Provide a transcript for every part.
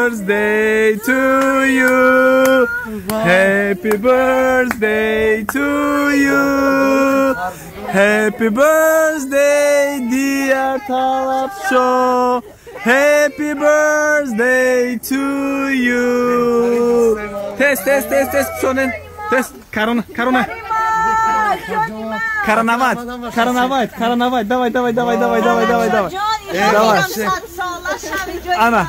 birthday to you. Happy birthday to you. Happy birthday, dear Talabsho. Happy birthday to you. Test, test, test, test. Sonen. Test. Корона, корона. Короновать, короновать, короновать. Давай, давай, давай, давай, давай, давай, давай. Давай. Ана.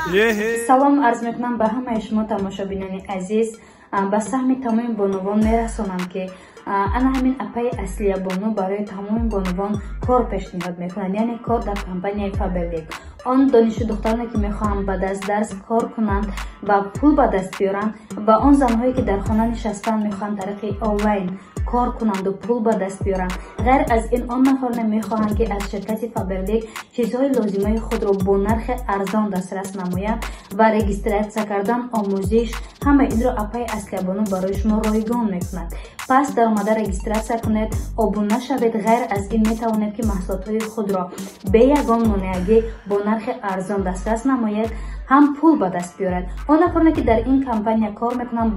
Салом арз мекунам ба ҳамаи шумо тамошобинони азиз. Ба саҳми тамоми бонувон мерасонам, ки ана ҳамин апаи Аслия Бону барои тамоми бонувон кор пешниҳод мекунад, яъне кор дар компанияи Фаберлик. Он донишҷӯ духтароне, ки мехоҳанд ба даст дарс кор кунанд ва пул ба даст биёранд, ва он занҳое, ки дар хона нишастанд, мехоҳанд тариқи онлайн кор кунанду пул ба даст биёранд. Ғайр аз ин, он нафароне мехоҳанд, ки аз ширкати Фаберлик чизҳои лозимаи худро бо нархи арзон дастрас намоянд ва регистратсия кардан, омӯзиш, ҳамаи инро апаи Аслиябону барои шумо ройгон мекунад. Пас даромада регистратсия кунед, обуна шавед. Ғайр аз ин, метавонед, ки маҳсулотҳои худро бе ягон монеагӣ бо нархи арзон дастрас намоед, ҳам пул ба даст биёрад. Он нафароне, ки дар ин компания кор мекунанд,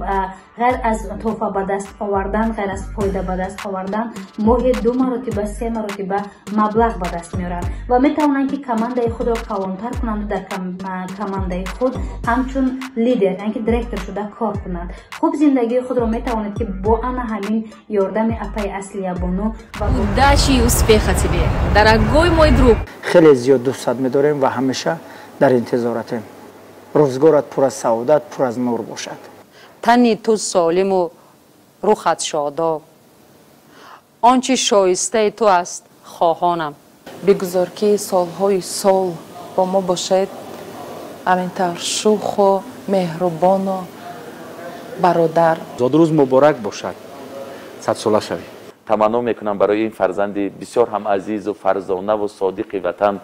ғайр аз тӯҳфа ба даст овардан, ғайр аз фоида ба даст овардан, моҳи ду маротиба, се маротиба маблағ ба даст меоранд ва метавонанд, ки командаи худро калонтар кунанду дар командаи худ ҳамчун лидер, яъне ки директор шуда кор кунанд. Хуб, зиндагии худро метавонед, ки бо ана ҳамин ёрдами апаи Аслиябону ва Удачи и успеха тебе, дорогой мой друг. Хеле зиёд дӯстат медорем ва ҳамеша дар интизоратем. Рӯзгорат пур аз саодат, пур аз нур бошад. Тани ту солиму рухат шодоб, он чи шоистаи ту аст, хоҳонам. Бигузор, ки солҳои сол бо мо бошед, ҳамин тавр шӯху меҳрубону бародар. Зодрӯз муборак бошад, садсола шавӣ. Таманно мекунам барои ин фарзанди бисёр ҳам азизу фарзонаву содиқи ватан,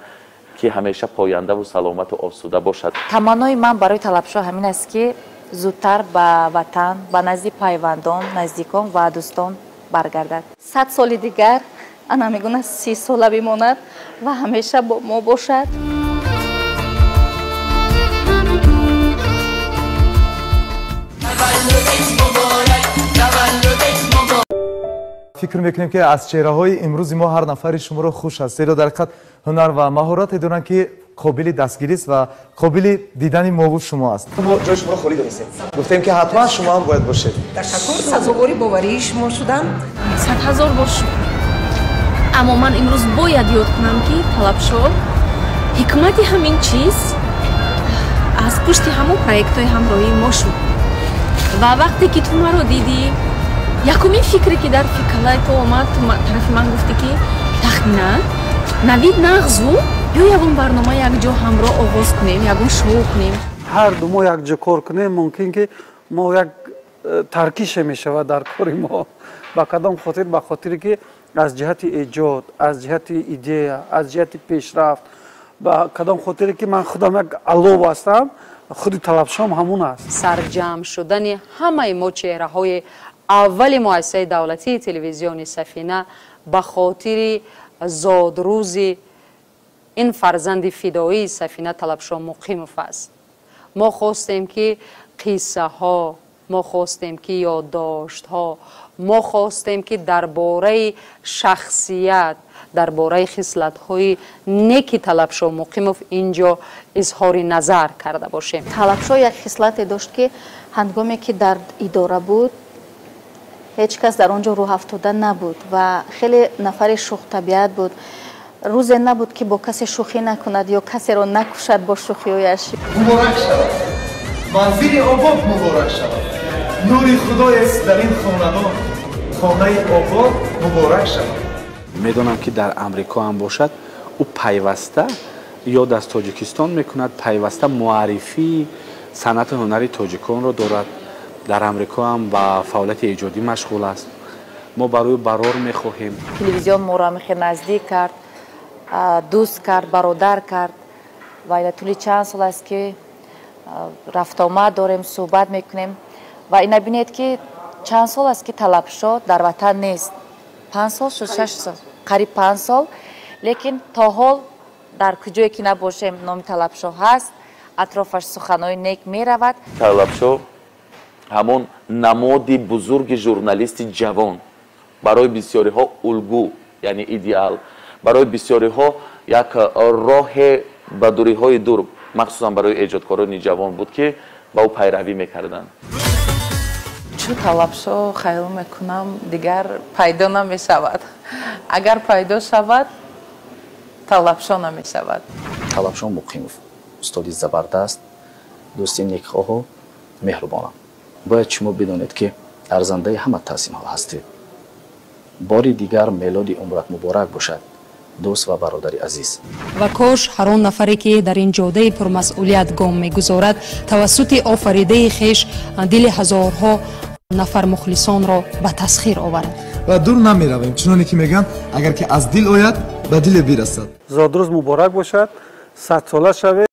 ки ҳамеша пояндаву саломату осуда бошад. Таманнои ман барои Талабшоҳ ҳамин аст, ки зудтар ба ватан, ба назди пайвандон, наздикон ва дӯстон баргардад. 100 соли дигар ана мегуна 30 сола бимонад ва ҳамеша бо мо бошад. Фикр мекунем, ки аз чеҳраҳои имрӯзи мо ҳар нафари шуморо хуш аст, зеро дар ҳақиқат ҳунар ва маҳорате доранд, ки қобили дастгирист ва қобили дидани мову шумо аст. Мо ҷои шуморо холӣ донистем, гуфтем, ки ҳатман шумо ҳам бояд бошед. Ташаккур, сазовори боварии шумо шудам. Сад ҳазор бор шукр. Аммо ман имрӯз бояд ёд кунам, ки Талабшоҳ, ҳикмати ҳамин чиз аз пушти ҳамон проектҳои ҳамроҳии мо шуд. Ва вақте ки ту маро дидӣ, якумин фикре, ки дар фикалаи ту омад, ту тарафи ман гуфтӣ, ки тахминан навид нағзу, ё ягон барнома якҷо ҳамроҳ оғоз кунем, ягон шоу кунем. Ҳар ду мо якҷо кор кунем, мумкин ки мо як таркише мешавад дар кори мо. Ба кадом хотир? Ба хотире ки аз ҷиҳати эҷод, аз ҷиҳати идея, аз ҷиҳати пешрафт. Ба кадом хотире ки ман худам як алов ҳастам, худи Талабшом ҳамун аст. Сарҷамъ шудани ҳамаи мо, чеҳраҳои аввали муассисаи давлатии телевизиони Сафина, ба хотири зодрӯзи ин фарзанди фидоии Сафина, Талабшо Муқимов аст. Мо хостем, ки қиссаҳо, мо хостем, ки ёддоштҳо, мо хостем, ки дар бораи шахсият, дар бораи хислатҳои неки Талабшо Муқимов ин ҷо изҳори назар карда бошем. Талабшо як хислате дошт, ки ҳангоме ки дар идора буд, ҳеҷ кас дар он ҷо рӯҳафтода набуд ва хеле нафари шӯхтабиат буд. Рӯзе набуд, ки бо касе шӯхӣ накунад ё касеро накушад бо шӯхиҳояш. Муборак шавад, манзили обод муборак шавад, нури худоест дар ин хонадон, хонаи обод муборак шавад. Медонам, ки дар Амрико ҳам бошад, ӯ пайваста ёд аз Тоҷикистон мекунад, пайваста муаррифии санъату ҳунари тоҷиконро дорад. Дар Амрико ҳам ба фаъолияти эҷодӣ машғул аст. Мо барои барор мехоҳем. Телевизион моро ҳамихел наздик кард, дӯст кард, бародар кард ва ина тӯли чанд сол аст, ки рафтуомад дорем, суҳбат мекунем. Ва ина бинед, ки чанд сол аст, ки Талабшо дар ватан нест. 5 сол шуд, 6 сол, қариб 5 сол. Лекин то ҳол дар куҷое ки набошем, номи Талабшо ҳаст. Атрофаш суханҳои нек меравад. Талабшо ҳамон намоди бузурги журналисти ҷавон, барои бисёриҳо улгӯ, яъне идеал, барои бисёриҳо як роҳе ба дуриҳои дур, махсусан барои эҷодкорони ҷавон буд, ки ба ӯ пайравӣ мекарданд. Чун Талабшо хаёл мекунам, дигар пайдо намешавад. Агар пайдо шавад, Талабшо намешавад. Талабшо Муқимов устоди забардаст, дӯсти некхоҳу меҳрубонам. Бояд шумо бидонед, ки арзандаи ҳама таҳсинҳо ҳастед. Бори дигар мелоди умрат муборак бошад, дӯст ва бародари азиз. Ва кош ҳар он нафаре, ки дар ин ҷодаи пурмасъулият гом мегузорад, тавассути офаридаи хеш дили ҳазорҳо нафар мухлисонро ба тасхир оварад. Ва дур намеравем, чуноне ки мегӯянд, агар ки аз дил ояд, ба диле бирасад. Зодрӯз муборак бошад, 100 сола шавед.